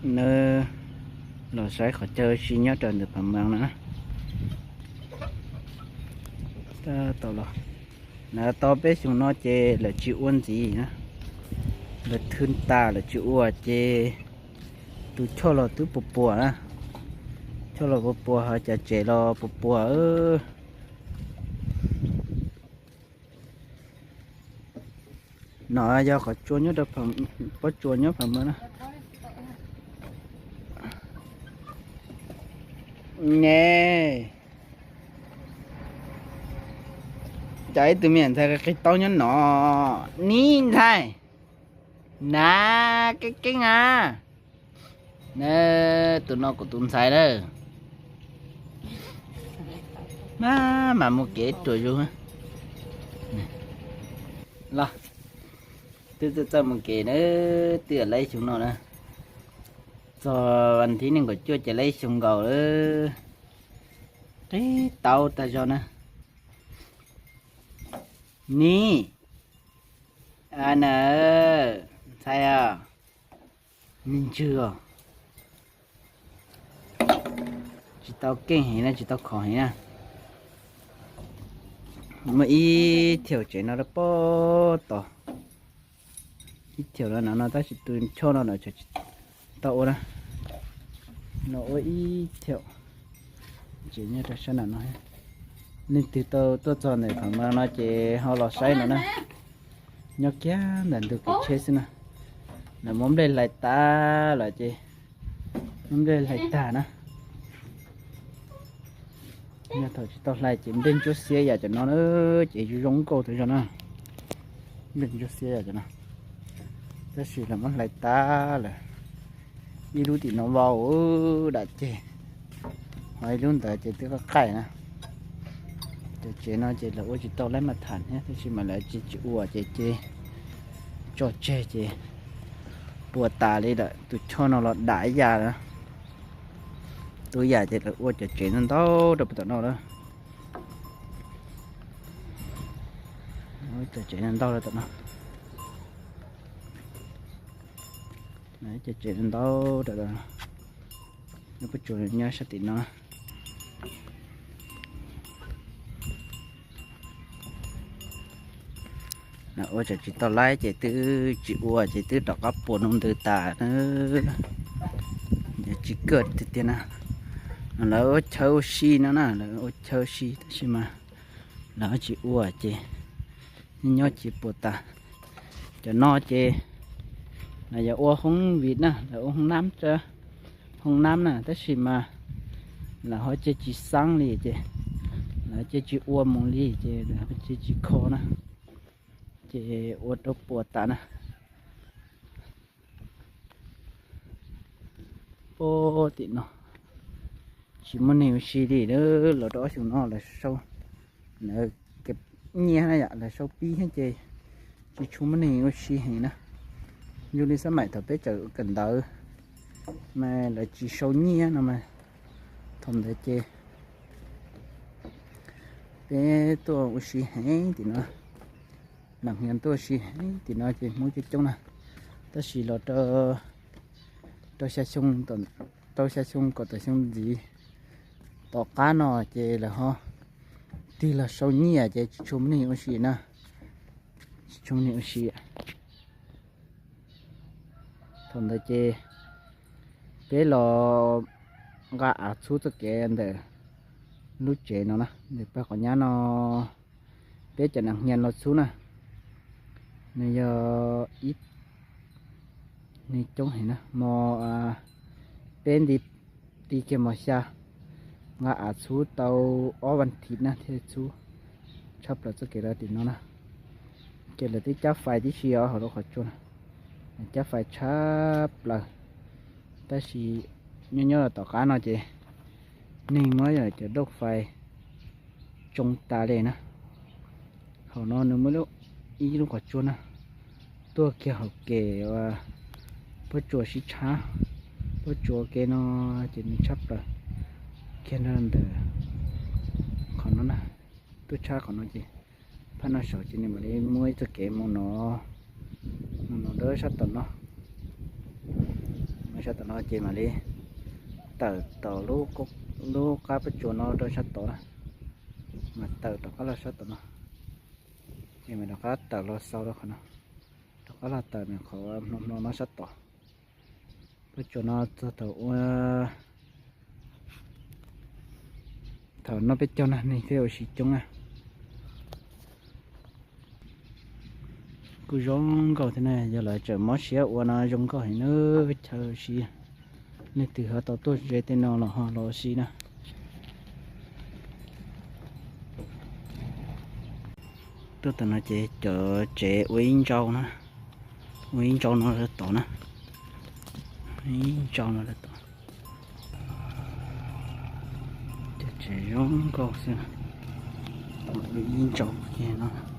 Nws los saib qhov chaw ua si nyob rau ntawm Phav Mees no na. Tab tom los, na tau peb xyoo no ces lawv tsis ua ntxiv na, lawv thw tas lawm tsis ua ces tus choj los twb puas puas na, choj los puas puas ho cas tsev los puas puas. No yog qhov tsua nyob rau, pob tsuas nyob Phav Mees na. Ne, cas ib tug me nyuam ntxhais qi taub nyob no, nib ntxhais, na, keeb keeb a. Na, tus no kuv tus ntxhais na. Mas, mas mus kev ruam zus. Los, twb txawj txawj mus kev na, twb laib xyoo no na. Txog vas thib nees nkaum cuaj ces laib xyoo nkaus lawm. Qi taub tag zog na. Nib, a na, ntxhais a, me ntswg os. Tsis tau keej heev na, tsis tau khov heev na. Muaj ib thiaum tsev no rau pem tod, ib thiaum no no no tab sis tus choj no lawv tsis tau ua na. No ua ib thiaum tsev nyob rau sab nram no. Leej twg tau tuaj txog ntawm Phav Mees no ces ho los saib no na. Nyob kiag ntawm ntug kev tsheb xwb na. Lawv muab nplej hlais tas lawm ces, muab nplej hlais tag na. Yog thaum tsis tau hlais ces nplej ntsuab xiab yam cov no na, ces zoo zoo nkauj tas zog na. Nplej ntsuab xiab yam cov no, tab sis lawv muab hlais tas lawm. Ib lub tim no vau dam ceg, ho ib lub ntawd ces twb qaij qaij na. Cov tsev no ces lawv ua tsis tau laib mas tham thiab, tab sis mas lawv tsis, tsis ua ces, ces tso tseg ces puas tas li lawm. Tus choj no los dam ib yam na, tus yam ces lawv ua cov tsev ntau ntau rau pem tom no lawm. Cov tsev ntau ntau rau tom no, cov tsev ntau ntau rau tom no. Nws kuj tsuas nyob sab tim no. Ua tseem tsis tau laib ces twb tsis ua ces twb rov qab puas noo ntws tas na. Yog tsis kawg tiag tiag na. Lawv ua chaw ua si no na, lawv ua chaw ua si tab sis mas lawv tsis ua ces nyob ces puas tas. Cov no ces lawv yog ua hoob vim na, lawv ua hoob nab, hoob nab na, tab sis mas lawv ho cia tsis xaab li ces, lawv cia tsis ua mus li ces lawv cia tsis kho na, ces ua rau puas tas na. Pem tim no tsis muaj neeg ua si li, los rau ob xyoo no lawv sau, lawv kev nyiaj na yom, lawv sau pib thiab ces tsis tshua muaj neeg ua si heev na. Yog li xab maim thaum peb tseem kawm ntawv mas lawv tsis sau nyiaj no mas, thaum ntawd ces peb tuaj ua si heev tim no, nam hniav tuaj ua si heev tim no ces Hmoob coob coob na. Tab sis los rau, rau xya xyoo, rau xya xyoo kaum tawm xyoo ntxiv tom qab no ces lawv ho tig los sau nyiaj ces tsis tshua muaj neeg ua si na, tsis tshua muaj neeg ua si. Thaum ntawd ces peb los nqa av txhub txoj kev ntawm lub tsev no na, ntawm pawg qhov nyab no, peb cov nam hniav los txhub na, nws yog ib, nws coob heev na, hmo peb nti, ti kiag hmo xya, nqa av txhub tau ob vas thiv na thiaj txhub tshaj plaws txoj kev lawv tim no na. Ces lawv twb cab fais tib si os hauv lub qhov tsua na, cab fais tshaj plaws. Tab sis nyob nyob los tom qab no ces neeg muab cov dauj fais tsoo tas li na. Hauv no nws muaj ib lub qhov tsua na, tuaj kiag hauv kev pob tsuas sib tshab, pob tsuas kev no ces nws tshaj plaws kiag ntawm qhov no na, tuaj tshab qhov no ces phab no saum ces nws mam li muaj ib txoj kev mus no, mus no rau sab tom no, Sab tom no ces mam li tawm tom lub qab pob tsuas no rau sab tod na, mas tawm rov qab los sab tom no, ces mam rov qab tawm los xaus rau qhov no, rov qab los tawm nws qhov hmo hmo no sab tod. Pob tsuas no txog thaum ua, thaum no peb cog na neeg thiaj ua si coob na. Kuj zoo nkauj thiab na, yog lawv tseem mob siab ua no zoo nkauj heev na, chaw si. Leej twg ho tau tuaj ze tej no los ho los si na. Tuaj tom no ces cov tsev ua ib ntsau na, ua ib ntsau no rau tod na, ib ntsau no rau tod. Cov tsev zoo nkauj xwb, ua ib ntsau kiag no.